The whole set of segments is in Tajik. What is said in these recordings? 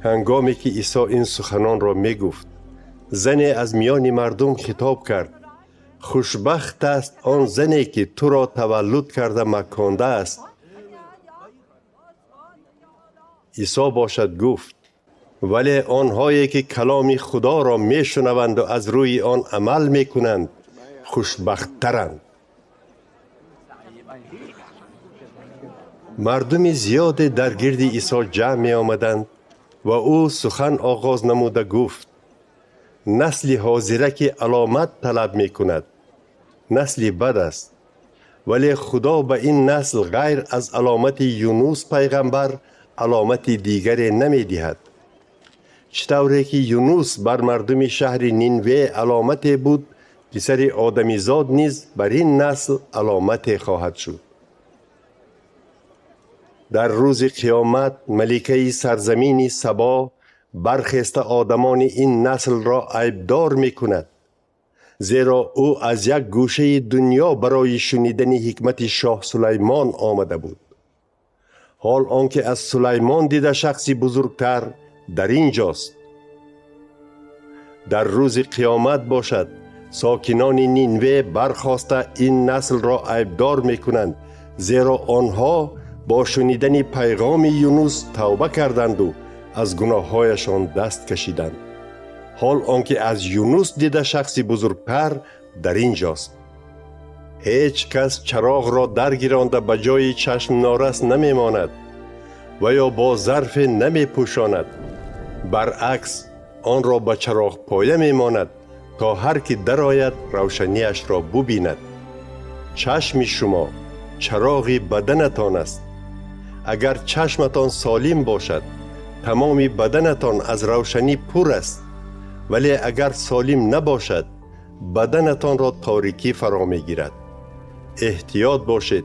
Ҳангоме ки Исо ин суханонро мегуфт, зане аз миёни мардум хитоб кард: хушбахт аст он зане ки туро таваллуд карда макондааст. Исо бошад гуфт: вале онҳое ки каломи Худоро мешунаванду аз рӯи он амал мекунанд, хушбахттаранд. Мардуми зиёде дар гирди Исо ҷамъ меомаданд ва ӯ сухан оғоз намуда гуфт: насли ҳозира ки аломат талаб мекунад, насли бад аст, вале Худо ба ин насл ғайр аз аломати Юнус пайғамбар аломати дигаре намедиҳад. Чӣ тавре ки Юнус бар мардуми шаҳри Нинве аломате буд, писари Одамизод низ бар ин насл аломате хоҳад шуд. Дар рӯзи қиёмат маликаи сарзамини Сабо бархеста одамони ин наслро айбдор мекунад, зеро ӯ аз як гӯшаи дунё барои шунидани ҳикмати шоҳ Сулаймон омада буд. Ҳол он ки аз Сулаймон дида шахси бузургтар дар ин ҷост. Дар рӯзи қиёмат бошад, сокинони Нинве бархоста ин наслро айбдор мекунанд, зеро онҳо бо шунидани пайғоми Юнус тавба карданду аз гуноҳҳояшон даст кашиданд. Ҳол он ки аз Юнус дида шахси бузургтар дар ин ҷост. Ҳеҷ кас чароғро даргиронда ба ҷои чашмнорас намемонад ва ё бо зарфе намепӯшонад, баръакс онро ба чароғпоя мемонад, то ҳар ки дарояд равшанияшро бубинад. Чашми шумо чароғи баданатон аст. Агар чашматон солим бошад, тамоми баданатон аз равшанӣ пур аст, вале агар солим набошад, баданатонро торикӣ фаро мегирад. Эҳтиёт бошед,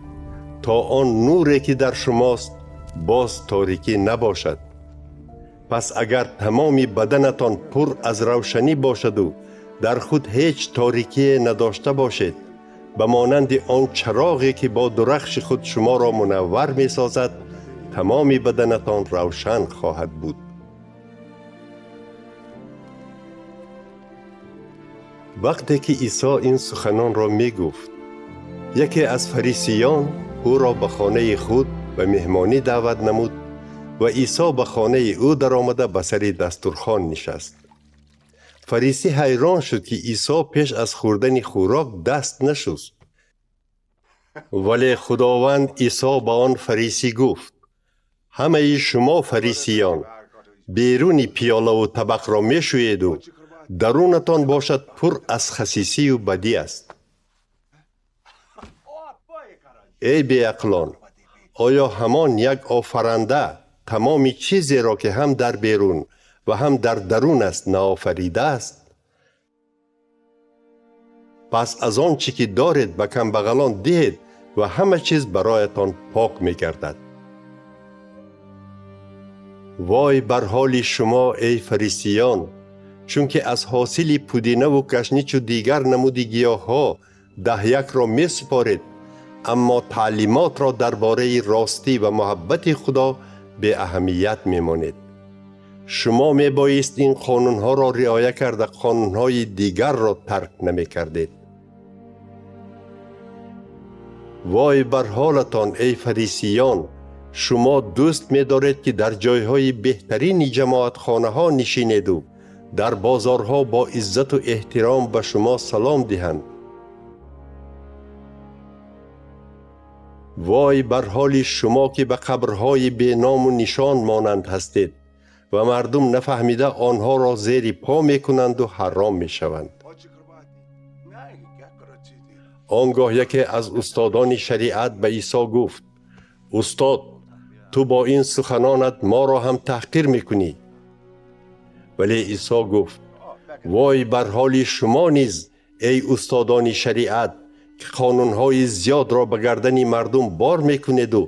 то он нуре ки дар шумост боз торикӣ набошад. Пас агар тамоми баданатон пур аз равшанӣ бошаду дар худ ҳеҷ торикие надошта бошед, ба монанди он чароғе ки бо дурахши худ шуморо мунаввар месозад, тамоми баданатон равшан хоҳад буд. Вақте ки Исо ин суханонро мегуфт, яке аз фарисиён ӯро ба хонаи худ ба меҳмонӣ даъват намуд ва Исо ба хонаи ӯ даромада ба сари дастурхон нишаст. Фарисӣ ҳайрон шуд, ки Исо пеш аз хӯрдани хӯрок даст нашуст. Вале Худованд Исо ба он фарисӣ гуфт: ҳамаи шумо фарисиён беруни пиёлаву табақро мешӯеду дарунатон бошад пур аз хасисию бадӣ аст. Эй беақлон, оё ҳамон як офаранда тамоми чизеро ки ҳам дар берун ва ҳам дар дарун аст наофаридааст? Пас аз он чӣ ки доред ба камбағалон диҳед ва ҳама чиз бароятон пок мегардад. Вой бар ҳоли шумо, эй фарисиён, чунки аз ҳосили пудинаву кашничу дигар намуди гиёҳҳо даҳякро месупоред, аммо таълимотро дар бораи ростӣ ва муҳаббати Худо беаҳамият мемонед. Шумо мебоист ин қонунҳоро риоя карда қонунҳои дигарро тарк намекардед. Вой бар ҳолатон, эй фарисиён, шумо дӯст медоред ки дар ҷойҳои беҳтарини ҷамоатхонаҳо нишинеду дар бозорҳо бо иззату эҳтиром ба шумо салом диҳанд. Вой бар ҳоли шумо ки ба қабрҳои беному нишон монанд ҳастед ва мардум нафаҳмида онҳоро зери по мекунанду ҳаром мешаванд. Он гоҳ яке аз устодони шариат ба Исо гуфт: устод, ту бо ин суханонат моро ҳам таҳқир мекунӣ. Вале Исо гуфт: вой бар ҳоли шумо низ, эй устодони шариат, ки қонунҳои зиёдро ба гардани мардум бор мекунеду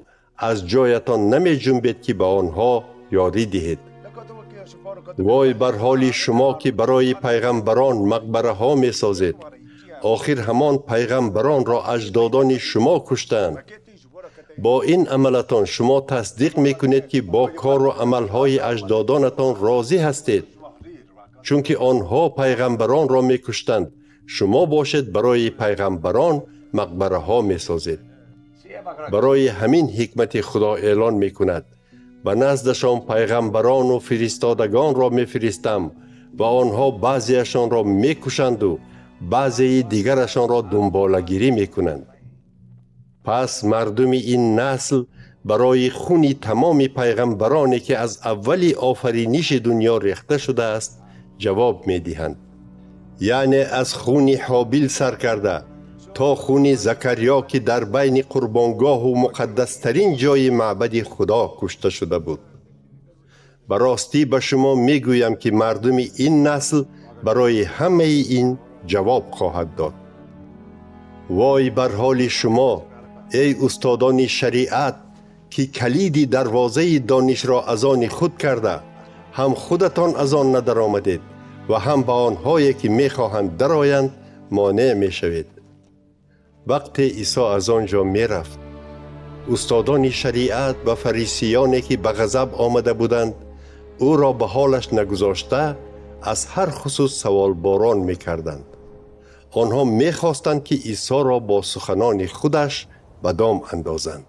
аз ҷоятон намеҷунбед ки ба онҳо ёрӣ диҳед. Вой бар ҳоли шумо ки барои пайғамбарон мақбараҳо месозед. Охир ҳамон пайғамбаронро аҷдодони шумо куштанд. Бо ин амалатон шумо тасдиқ мекунед, ки бо кору амалҳои аҷдодонатон розӣ ҳастед, чунки онҳо пайғамбаронро мекуштанд. Шумо бошед, барои пайғамбарон мақбараҳо месозед. Барои ҳамин ҳикмати Худо эълон мекунад: ба наздашон пайғамбарону фиристодагонро мефиристам ва онҳо баъзеашонро мекушанду баъзеи дигарашонро дунболагирӣ мекунанд. Пас мардуми ин насл барои хуни тамоми пайғамбароне, ки аз аввали офариниши дунё рехта шудааст, ҷавоб медиҳанд, яъне аз хуни Ҳобил сар карда то хуни Закариё, ки дар байни қурбонгоҳу муқаддастарин ҷои маъбади Худо кушта шуда буд. Ба ростӣ ба шумо мегӯям, ки мардуми ин насл барои ҳамаи ин ҷавоб хоҳад дод. Вой бар ҳоли шумо, эй устодони шариат, ки калиди дарвозаи донишро аз они худ карда, ҳам худатон аз он надаромадед ва ҳам ба онҳое, ки мехоҳанд дароянд, монеъ мешавед. Вақте Исо аз он ҷо мерафт, устодони шариат ва фарисиёне, ки ба ғазаб омада буданд, ӯро ба ҳолаш нагузошта, аз ҳар хусус саволборон мекарданд. Онҳо мехостанд, ки Исоро бо суханони худаш ба дом андозанд.